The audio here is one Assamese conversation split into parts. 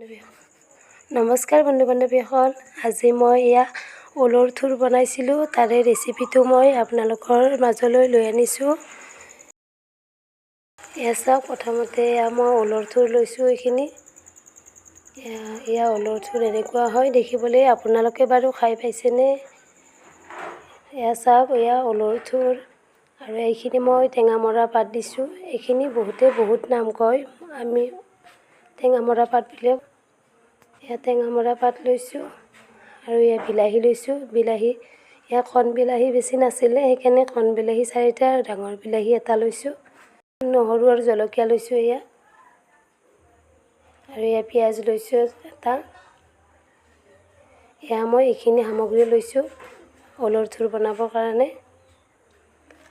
নমস্কাৰ বন্ধু বান্ধৱীসকল, আজি মই এয়া ওলৰ থোৰ বনাইছিলোঁ, তাৰে ৰেচিপিটো মই আপোনালোকৰ মাজলৈ লৈ আনিছোঁ। এয়া চাওক, প্ৰথমতে এয়া মই ওলৰ থোৰ লৈছোঁ। এইখিনি এয়া ওলৰ থোৰ এনেকুৱা হয় দেখিবলৈ। আপোনালোকে বাৰু খাই পাইছেনে? এয়া চাওক, এয়া ওলৰ থোৰ আৰু এইখিনি মই টেঙামৰা পাত দিছোঁ। এইখিনি বহুতে বহুত নাম কয়, আমি টেঙামৰা পাত বুলি। এয়া টেঙামৰা পাত লৈছোঁ আৰু এয়া বিলাহী লৈছোঁ। বিলাহী এয়া কণ বিলাহী বেছি নাছিলে, সেইকাৰণে কণ বিলাহী 4টা আৰু ডাঙৰ বিলাহী এটা লৈছোঁ। নহৰু আৰু জলকীয়া লৈছোঁ এয়া, আৰু এয়া পিঁয়াজ লৈছোঁ এটা। এয়া মই এইখিনি সামগ্ৰী লৈছোঁ ওলৰ থোৰ বনাবৰ কাৰণে।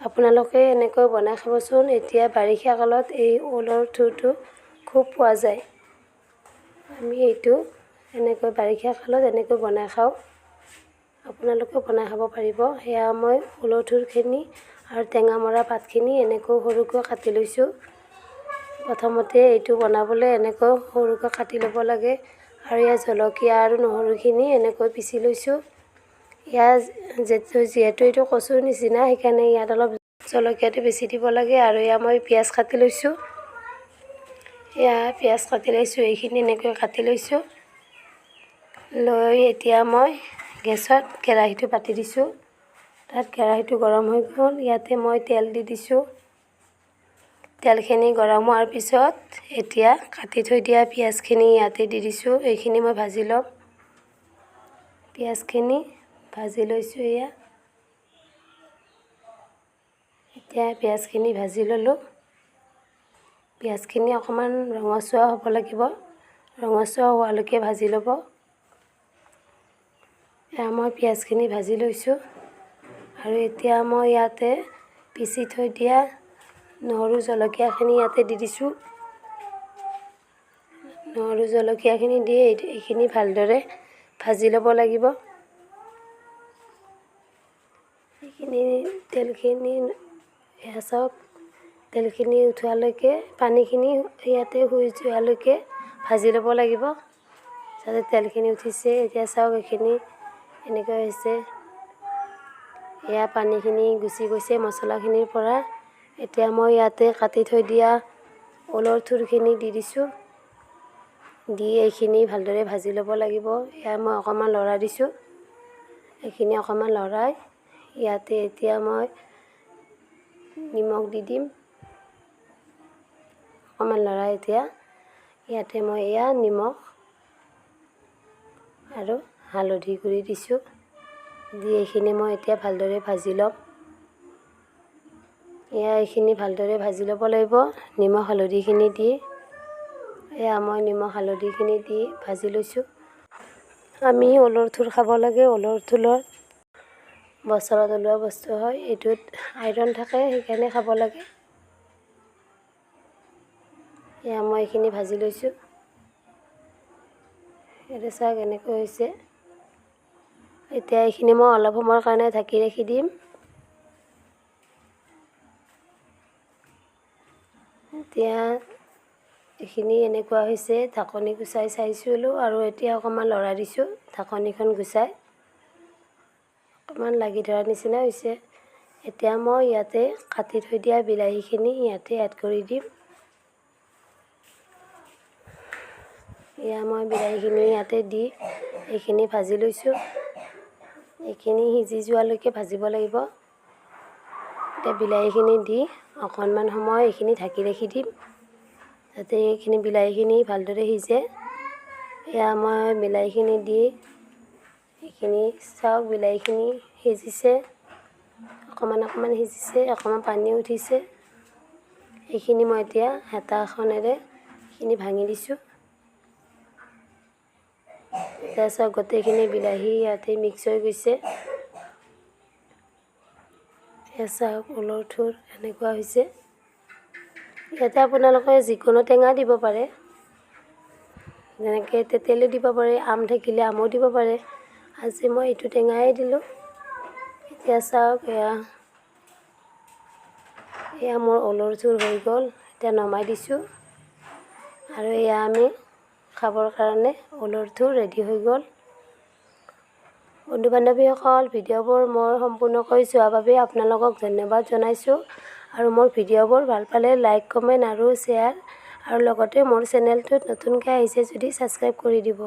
আপোনালোকে এনেকৈ বনাই খাবচোন। এতিয়া বাৰিষা কালত এই ওলৰ থোৰটো খুব পোৱা যায়। আমি এইটো এনেকৈ বাৰিষা কালত এনেকৈ বনাই খাওঁ, আপোনালোকেও বনাই খাব পাৰিব। সেয়া মই ওলৰ থোৰখিনি আৰু টেঙামৰা পাতখিনি এনেকৈ সৰুকৈ কাটি লৈছোঁ। প্ৰথমতে এইটো বনাবলৈ এনেকৈ সৰুকৈ কাটি ল'ব লাগে। আৰু ইয়াৰ জলকীয়া আৰু নহৰুখিনি এনেকৈ পিচি লৈছোঁ। ইয়াৰ যিহেতু এইটো কচুৰ নিচিনা, সেইকাৰণে ইয়াত অলপ জলকীয়াটো বেছি দিব লাগে। আৰু এয়া মই পিঁয়াজ কাটি লৈছোঁ। এয়া পিঁয়াজ কাটি লৈছোঁ, এইখিনি এনেকৈ কাটি লৈছোঁ। লৈ এতিয়া মই গেছত কেৰাহীটো পাতি দিছোঁ। তাত কেৰাহীটো গৰম হৈ গ'ল। ইয়াতে মই তেল দি দিছোঁ। তেলখিনি গৰম হোৱাৰ পিছত এতিয়া কাটি থৈ দিয়া পিঁয়াজখিনি ইয়াতে দি দিছোঁ। এইখিনি মই ভাজি ল'ম। পিঁয়াজখিনি ভাজি লৈছোঁ। এয়া এতিয়া পিঁয়াজখিনি ভাজি ল'লোঁ। পিঁয়াজখিনি অকণমান ৰঙচুৱা হ'ব লাগিব। ৰঙচুৱা হোৱালৈকে ভাজি ল'ব। এয়া মই পিঁয়াজখিনি ভাজি লৈছোঁ। আৰু এতিয়া মই ইয়াতে পিচি থৈ দিয়া নহৰু জলকীয়াখিনি ইয়াতে দি দিছোঁ। নহৰু জলকীয়াখিনি দি এইখিনি ভালদৰে ভাজি ল'ব লাগিব। এইখিনি তেলখিনি, এয়া চাওক, তেলখিনি উঠোৱালৈকে, পানীখিনি ইয়াতে শুই যোৱালৈকে ভাজি ল'ব লাগিব, যাতে তেলখিনি উঠিছে। এতিয়া চাওক, এইখিনি এনেকৈ হৈছে। এয়া পানীখিনি গুচি গৈছে মছলাখিনিৰ পৰা। এতিয়া মই ইয়াতে কাটি থৈ দিয়া ওলৰ থোৰখিনি দি দিছোঁ। দি এইখিনি ভালদৰে ভাজি ল'ব লাগিব। এয়া মই অকণমান লৰাই দিছোঁ। এইখিনি অকণমান লৰাই ইয়াতে এতিয়া মই নিমখ দি দিম। অকণমান লৰাই এতিয়া ইয়াতে মই এয়া নিমখ আৰু হালধি গুড়ি দিছোঁ। দি এইখিনি মই এতিয়া ভালদৰে ভাজি ল'ম। এয়া এইখিনি ভালদৰে ভাজি ল'ব লাগিব নিমখ হালধিখিনি দি। এয়া মই নিমখ হালধিখিনি দি ভাজি লৈছোঁ। আমি ওলৰ থোৰ খাব লাগে। ওলৰ থোৰৰ বছৰত ওলোৱা বস্তু হয়, এইটোত আইৰণ থাকে, সেইকাৰণে খাব লাগে। এয়া মই এইখিনি ভাজি লৈছোঁ। এইটো চাওক, এনেকৈ হৈছে। এতিয়া এইখিনি মই অলপ সময়ৰ কাৰণে ঢাকি ৰাখি দিম। এতিয়া এইখিনি এনেকুৱা হৈছে। ঢাকনি গুচাই চাইছিলোঁ আৰু এতিয়া অকণমান লৰাই দিছোঁ। ঢাকনিখন গুচাই অকণমান লাগি ধৰাৰ নিচিনা হৈছে। এতিয়া মই ইয়াতে কাটি থৈ দিয়া বিলাহীখিনি ইয়াতে এড কৰি দিম। এয়া মই বিলাহীখিনি ইয়াতে দি এইখিনি ভাজি লৈছোঁ। এইখিনি সিজি যোৱালৈকে ভাজিব লাগিব। এতিয়া বিলাহীখিনি দি অকণমান সময় এইখিনি ঢাকি ৰাখি দিম, যাতে এইখিনি বিলাহীখিনি ভালদৰে সিজে। এয়া মই বিলাহীখিনি দি এইখিনি চাওক, বিলাহীখিনি সিজিছে, অকণমান অকণমান সিজিছে, অকণমান পানী উঠিছে। এইখিনি মই এতিয়া হেতাখনেৰে এইখিনি ভাঙি দিছোঁ। এতিয়া চাওক, গোটেইখিনি বিলাহী ইয়াতে মিক্স হৈ গৈছে। এয়া চাওক, ওলৰ থোৰ এনেকুৱা হৈছে। ইয়াতে আপোনালোকে যিকোনো টেঙা দিব পাৰে, যেনেকৈ তেতেলী দিব পাৰে, আম থাকিলে আমো দিব পাৰে। আজি মই এইটো টেঙাই দিলোঁ। এতিয়া চাওক, এয়া এয়া মোৰ ওলৰ থোৰ হৈ গ'ল। এতিয়া নমাই দিছোঁ আৰু এয়া আমি খাবৰ কাৰণে ওলৰ থোৰ ৰেডি হৈ গ'ল। বন্ধু বান্ধৱীসকল, ভিডিঅ'বোৰ মই সম্পূৰ্ণকৈ চোৱাৰ বাবে আপোনালোকক ধন্যবাদ জনাইছোঁ। আৰু মোৰ ভিডিঅ'বোৰ ভাল পালে লাইক, কমেণ্ট আৰু শ্বেয়াৰ, আৰু লগতে মোৰ চেনেলটোত নতুনকৈ আহিছে যদি ছাবস্ক্ৰাইব কৰি দিব।